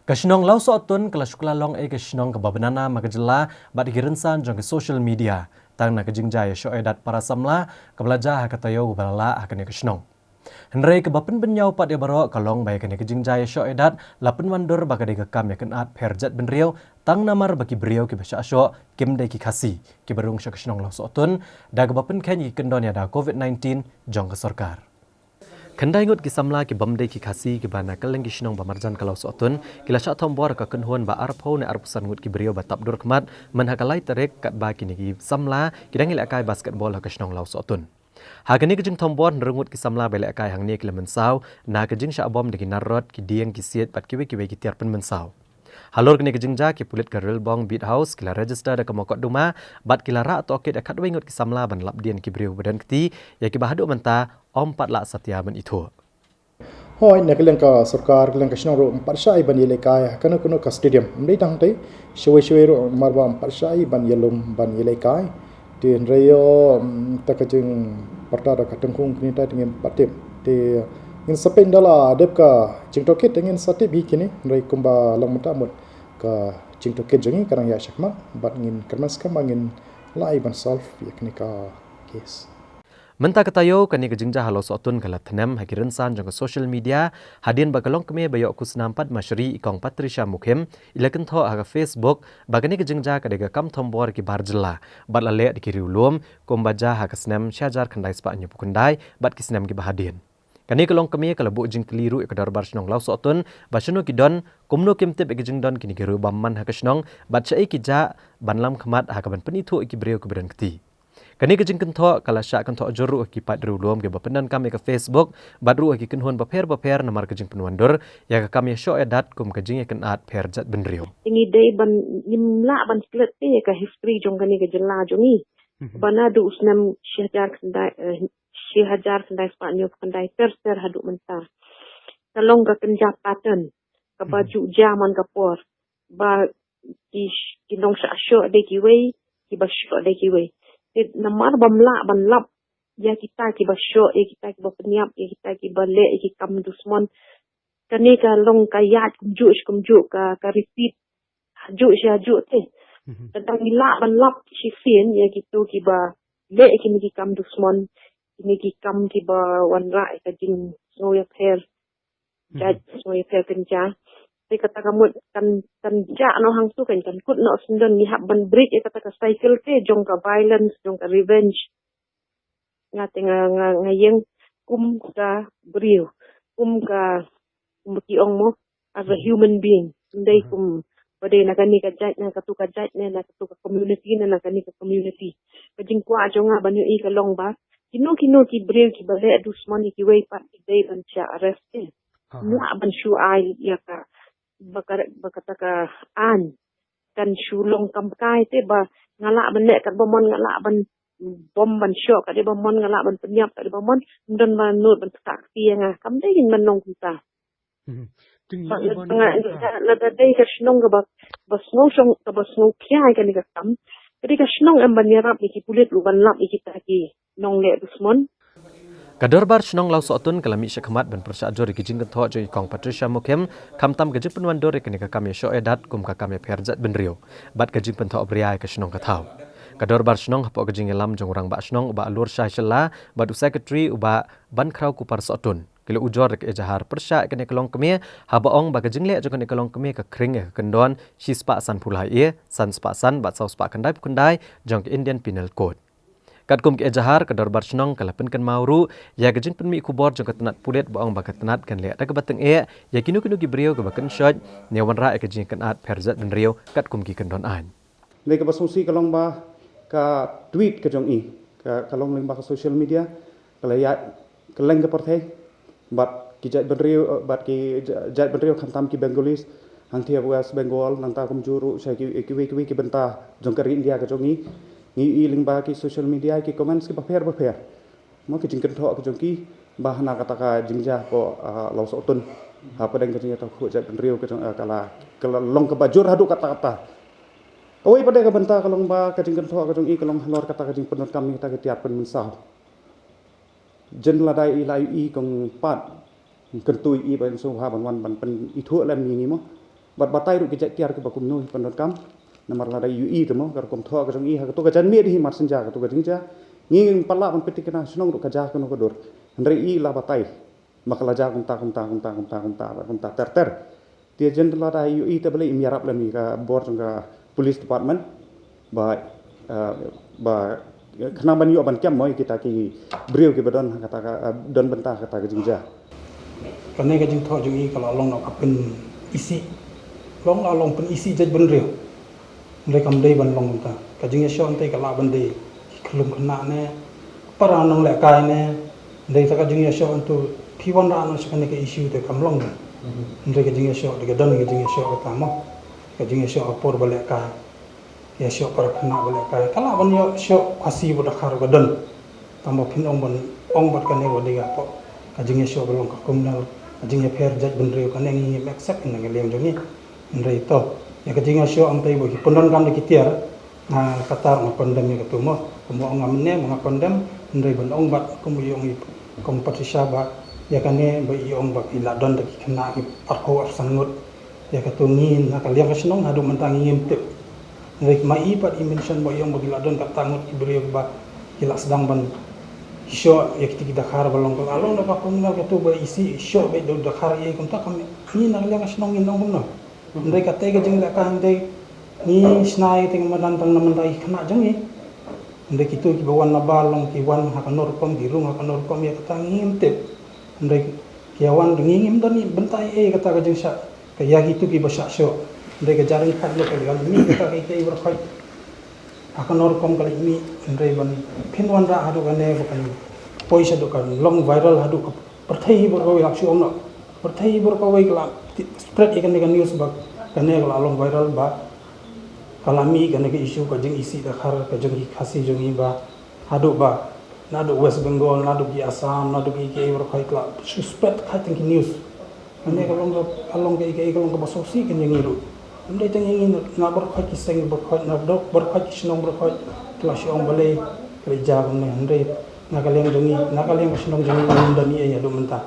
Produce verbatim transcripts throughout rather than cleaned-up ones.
Ka shnong Lawsohtun ka la shu kylla long ei ka shnong kaba bnana ma ka jylla bad ki rynsan jong ki social media, tang na ka jingjia ïashoh ïadat para samla kaba la jia ha ka taïew ba la lah ha kane ka shnong. Hynrei kaba pynbynñiaw pat ïa baroh ka long ba ïa kane ka jingjia ïashoh ïadat la pynwandur ba ka dei ka kam ïakynad pher jaitbynriew, tang namar ba ki briew kiba shah shoh kim dei ki Khasi kiba rung sha ka shnong Lawsohtun, da kaba pynkheiñ ïa ki kyndon ïada covid nineteen jong ka sorkar. Khyndai ngut ki samla kibym dei ki Khasi kiba na kylleng ki shnong ba marjan ka Lawsohtun ki la shah thombor ha ka kynhun ba arphew ne arphew san ngut ki briew ba tap dur khmat myn ha ka lai tarik, katba kine ki samla ki dang ïalehkai basketball ha ka shnong Lawsohtun. Ha kane ka jingthombor, hynriew ngut ki samla ba ïalehkai hangne ki la mynsaw na ka jingshah bom da ki nar rot, ki dieng, ki siej bad kiwei kiwei ki tiar pynmynsaw. Halor kane ka jingjia, ki pulit ka Rilbong Beat House ki la register da ka mokotduma bad ki la rah tohkit ïa khatwei ngut ki samla ban lap dien ki briew ba don kti, ïa kiba haduh mynta ym pat lah satia ban ithuh. Hooid, na ka liang ka sorkar, ka liang ka shnong ruh ym pat shah ei ban ïalehkai ha kano kano ka stadium. Ym dei tang te, shawei shawei ruh namar ba ym pat shah ei ban ïalum ban ïalehkai. Te hynrei ïa, mm, ta ka jingpyrta da ka tyngkhung kane ta te ngim pat tip. Te ngin sa peit ynda la dep ka jingtohkit te ngin sa tip hi kine, hynrei kumba long mynta mut ka jingtohkit jong ngi ka dang ïaid shakhmat bad ngin kyrmen skhem ba ngin lah ei ban solve ïa kane ka case. Mynta ka taïew kane ka jingjia ha Lawsohtun ka la thnem ha ki rynsan jong ka social media, hadien ba ka longkmie ba ïoh khusnam padmashri i Kong Patricia Mukhim i la kynthoh ha ka Facebook ba kane ka jingjia ka dei ka kam thombor ki bar jylla bad la leh da ki riewlum, kumba jia ha ka snem shi hajar khyndai spah hynñiewphew khyndai bad ki snem kiba hadien. Kane ka longkmie ka la buh jingkylli ruh ïa ka Dorbar Shnong Lawsohtun ba shano ki don, kumno kim tip ïa ka jingdon kine ki riewbamman ha ka shnong bad shaei ki jah ban lam khmat ha kaban pynithuh ïa ki briew kiba don kti. Kane ka jingkynthoh ka la shah kynthoh jur ruh ha ki paid riewlum kiba pyndonkam ïa ka Facebook bad ruh ha ki kynhun bapher bapher namar ka jingpynwandur ïa ka kam ïashoh ïadat kum ka jingïakynad pher jaitbynriew. Ngi dei ban, ngim lah ban slet te ïa ka history jong kane ka jylla jong ngi. Mhm. Ba naduh u snem shi hajar khyndai, eh, shi hajar khyndai spah hynñiewphew khyndai ter ter haduh mynta. Ka long ka kynja pattern kaba, mhm, ju jia man ka por. Ba ki, ki nongshah shoh dei kiwei, kiba shoh dei kiwei. Te namar bym lah ban lap ïa kita kiba shoh, ïa kita kiba pynïap, ïa kita kiba leh ïa ki kam dusmon, kane ka long ka ïaid kumjuh shi kumjuh, ka, ka repeat hajuh shi hajuh te. Mhm. Tang ngi lah ban lap shisien ïa kito kiba leh ïa kine ki kam dusmon, kine ki kam kiba wanrah ïa ka jingsngew ïapher. Mhm. Jait sngew ïapher kynja. Te kata ka mut kan, kan jah noh hangto, kan, kan kut noh syndon, ngi hap ban break ïa kata ka cycle te jong ka violence, jong ka revenge. Nga te nga, nga, nga ïeng kum ka briew, kum ka, kum ki ong mo, as a, mhm, human being. Ym dei, mhm, kum ba dei na kane ka jait, na katu ka jait, ne na katu ka community, ne na kane ka community. Ka jingkwah jong nga ban ïohi ka long ba kino kino ki briew kiba leh dusmon ïa kiwei pat ki dei ban shah arrest te. Aha. Ym lah ban shu ai ïa ka, ba ka, ba kata ka aiñ kan shu long kam kai te, ba nga lah ban leh katba mon, nga lah ban bom ban shoh katba mon, nga lah ban pynïap katba mon, ym don ba nud ban ktah kti ïa nga. Kam dei ban long kumta. Mhm. Te ngi, ba, ïohi ba lada, lada, lada dei ka shnong kaba, ba sngew shong, kaba sngew khia ïa kane ka kam, ka dei ka shnong em ban ïarap ïa ki pulit ruh ban lap ïa kita ki nongleh dusmon. Ka Dorbar Shnong Lawsohtun ka la mih shakhmat ban pyrshah jur ïa ki jingkynthoh jong i Kong Patricia Mukhim, khamtam ka jingpynwandur ïa kane ka kam ïashoh ïadat kum ka kam ïapher jaitbynriew bad ka jingpynthohbria ïa ka shnong ka thaw. Ka Dorbar Shnong hapoh ka jingïalam jong u Rangbah Shnong u Bah Lurshai Shylla bad u Secretary u Bah Bankhraw Kupar Sohtun, ki la ujor da ka ejahar pyrshah ïa kane ka longkmie, haba ong ba ka jingleh jong kane ka longkmie ka khring ïa ka kyndon shispah sanphew lai A, sanspah san bad sawspah khyndaiphew khyndai jong ka Indian Penal Code. Katkum ka ejahar, ka Dorbar Shnong ka la pynkynmaw ruh ïa ka jingpynmih khubor jong ka tnat pulit ba ong ba ka tnat kan leh da kaba tyngeh ïa kino kino ki briew kiba kynshoit ne wanrah ïa ka jingïakynad pher jaitbynriew katkum ki kyndon aiñ. Hynrei kaba sngewsih ka long ba ka tweet ka jong i, ka, ka long lyngba ka social media, ka la ïaid kylleng ka pyrthei bad ki jaitbynriew, eh, bad ki ja-, jaitbynriew khamtam ki Bengalis, hangtei West Bengal, nangta kumjuh ruh sha ki, kiwei kiwei ki bynta jong ka ri India ka jong i. Ngi ïohi lyngba ki social media ki comments kiba pher bapher. Mo, ki jingkynthoh ki jong ki ba hana kata ka jingjia hapoh, ah, Lawsohtun, hapdeng ka jingïathuh jaitbynriew ka jong, ah, ka la, ka la long kaba jur haduh katta katta. Kawei pat de ka bynta ka long ba ka jingkynthoh ka jong i ka long halor kata ka jingpyndonkam ïa kita ki tiar pynmynsaw. Jan lada i la ïohi kong pat, kyntu i ba in sngewbha ban wan ban pynithuh lem ïa ngi mo. Bad batai ruh ki jait tiar kiba kumno hi pyndonkam. Namar lada ïohi te mo ka rukom thoh ka jong i ha kato ka janmiet hi mar shen ja kato ka jingjia. Ngi ngim pat lah ban pynthikna shnong ruh ka ja kano ka dur. Hynrei i la batai. Ma ka la ja kumta kumta kumta kumta kumta kumta ter ter. Te jan lada ïohi te balei im ïarap lem ïa ka bor jong ka police department. Ba, eh, ba, eh, khnang ban ïoh ban kem mo ïa kita ki briew kiba don ha kata ka, eh, don bynta ha kata ka jingjia. Kane ka jingthoh jong i ka la long na ka pynisih. Long la long pynisih jait bynriew. Hynrei kam dei ban long kumta. Ka jingïashoh hangtei ka lah ban dei ki khyllung khynnah ne, para nonglehkai ne. Hynrei ta ka jingïashoh hangtu phi wanrah noh sha kane ka issue te kam long. Hynrei ka jingïashoh te ka don ka jingïashoh kata mo. Ka jingïashoh ha por ba lehkai. Ïashoh para khynnah ba lehkai. Ka lah ban ïoh shoh Khasi bad Dkhar ka don. Tang ba phin ong ban ong bad kane ba dei hapoh ka jingïashoh ba long ka criminal, ka jingïapher jait bynriew, kane ngi ngim accept na ka liang jong ngi. Hynrei to, ïa ka jingïashoh hangtei ba ki pyndonkam da ki tiar, nga kata nga condemn ïa katu mo. Kumba ong nga mynne nga condemn, hynrei ban ong bad kumba ong i Kong Patricia ba ïa kane ba i ong ba ki la don da ki khynnah ki arphew arsan ngut. Ïa katu ngi na ka liang ka shnong haduh mynta ngi ngim tip. Hynrei ma i pat i mention ba i ong ba ki la don kata ngut ki briew ba ki la sdang ban shoh ïa kiti ki Dkhar ba long ka la long da ka kumno katu ba i si shoh ba i dei Dkhar ïa i kumta kam ngi na ka liang ka shnong ngin ong kumno. Hynrei kata ka jingleh ka hynrei ngi shna ïa ka madan tang na mynta i khynnah jong ngi. Hynrei kitu kiba wan na ba long ki wan ha kano rukom ki rung ha kano rukom ïa kata ngi ngim tip. Hynrei ki ïa wan ngi ngim don i bynta ïa kata ka jingshah. Ka ïa kitu kiba shah shoh. Hynrei ka jaring khat lo ka ïa mi kata ka ïa ka i bar khoit. Ha kano rukom ka leit mih hynrei ban phin wanrah haduh kane ba kan poi shaduh kan long viral haduh ka pyrthei hi baroh kawei lak shu ong noh. Pyrthei hi baroh kawei ka la spread ïa kane ka news ba kane ka la long viral ba ka la mih kane ka issue ka jingisih Dkhar ka jong ki Khasi jong ngi ba haduh ba naduh West Bengal, naduh ki Assam, naduh ki ki baroh kawei ka la shu spread khat tang ki news. Kane ka long ka, ka long ka, ka, ka long kaba sngewsih ka jong ngi ruh. Ym dei tang ïa ngi, na baroh ki seng baroh, na baroh ki shnong baroh ki la shu ong balei ka la jia kumne, hynrei na ka liang jong ngi, na ka liang ka shnong jong ngi ym don ei ei haduh mynta.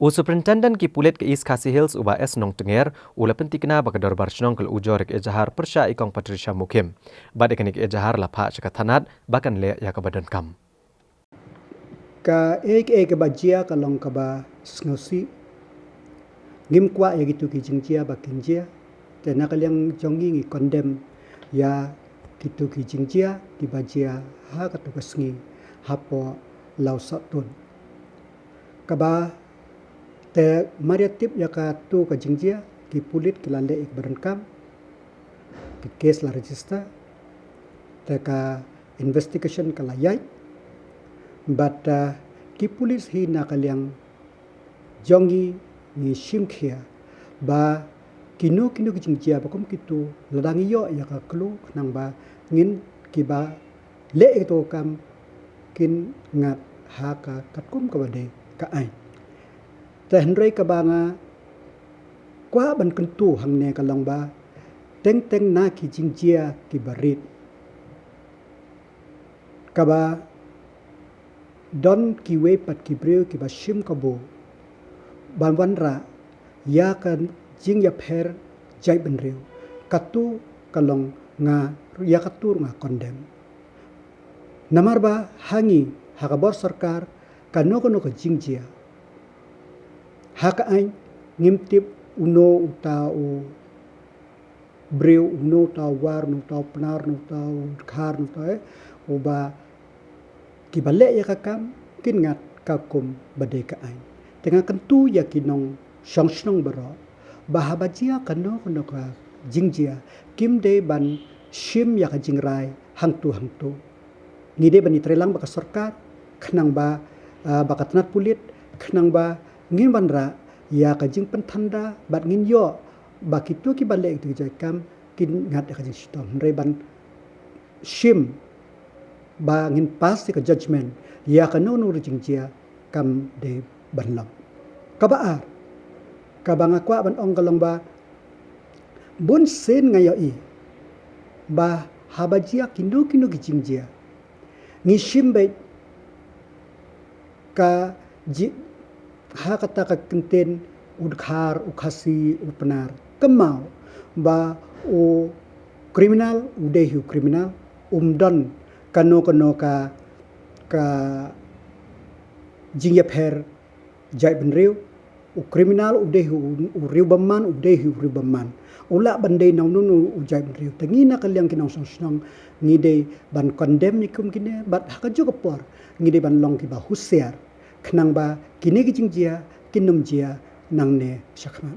U Superintendent ki pulit ka East Khasi Hills u Bah S Nongtnger u la pynthikna ba ka Dorbar Shnong ka la ujor ïa ka ejahar pyrshah i Kong Patricia Mukhim. Bad ïa kane ka ejahar la phah sha ka thanat ba kan leh ïa kaba donkam. Kaei kaei kaba jia ka long kaba sngewsih. Ngim kwah ïa kitu ki jingjia ba kin jia. Te na ka liang jong ngi ngi condemn ïa kitu ki jingjia kiba jia ha katu ka sngi hapoh Lawsohtun. Kaba te mar ïa tip ïa katu ka jingjia ki pulit ki la leh ïa kaba donkam. Ka case la register. Te ka investigation ka la ïaid. Bad, uh, ki pulit hi na ka liang jong ngi ngi shim khia ba kino kino ki jingjia ba kum kitu lada ngi ïoh ïa ka clue khnang ba ngin kiba leh ïa katu ka kam kin ngat ha ka katkum kaba dei ka aiñ. Te hynrei kaba nga kwah ban kyntu hangne ka long ba teng teng na ki jingjia kiba rit. Kaba don kiwei pat ki briew kiba shim kabu ban wanrah ïa ka jingïapher jaitbynriew. Katu ka long nga ïa katu nga condemn. Namar ba ha ngi ha ka bor sorkar kano kano ka jingjia ha ka aiñ ngim tip uno uta u briew, uno uta u War, uno uta u Pnar, uno uta u Dkhar, uno uta, eh, uba kiba leh ïa ka kam kin ngat katkum ba dei ka aiñ. Te nga kyntu ïa ki nongshong shnong baroh ba haba jia kano kano ka jingjia kim dei ban shim ïa ka jingrai hangtu hangtu. Ngi dei ban ïatreilang bad ka sorkar khnang ba, ah, bad ka tnat pulit khnang ba ngin wanrah ïa ka jingpynthanda bad ngin ïoh ba kitu kiba leh kitu ki jait kam kin ngat ïa ka jingshitom. Hynrei ban shim ba ngin pass ïa ka judgment ïa kano kano ka jingjia kam dei ban long. Kaba ar kaba nga kwah ban ong ka long ba bun sien nga ïohi ba haba jia kino kino ki jingjia ngi shim beit ka ji ha kata ka kyntien u Dkhar, u Khasi, u Pnar. kynmaw ba u criminal u dei hi u criminal, um don kano kano ka ka jingïapher jaitbynriew. U criminal u dei hi u, u riewbymman, u dei hi u riewbymman. U lah ban dei nongno nongno u jaitbynriew. Te ngi na ka liang ki nongshong shnong ngi dei ban condemn ïa kum kine, bad ha kajuh ka por ngi dei ban long kiba husiar khnang ba kine ki jingjia kin ym jia nangne shakhmat.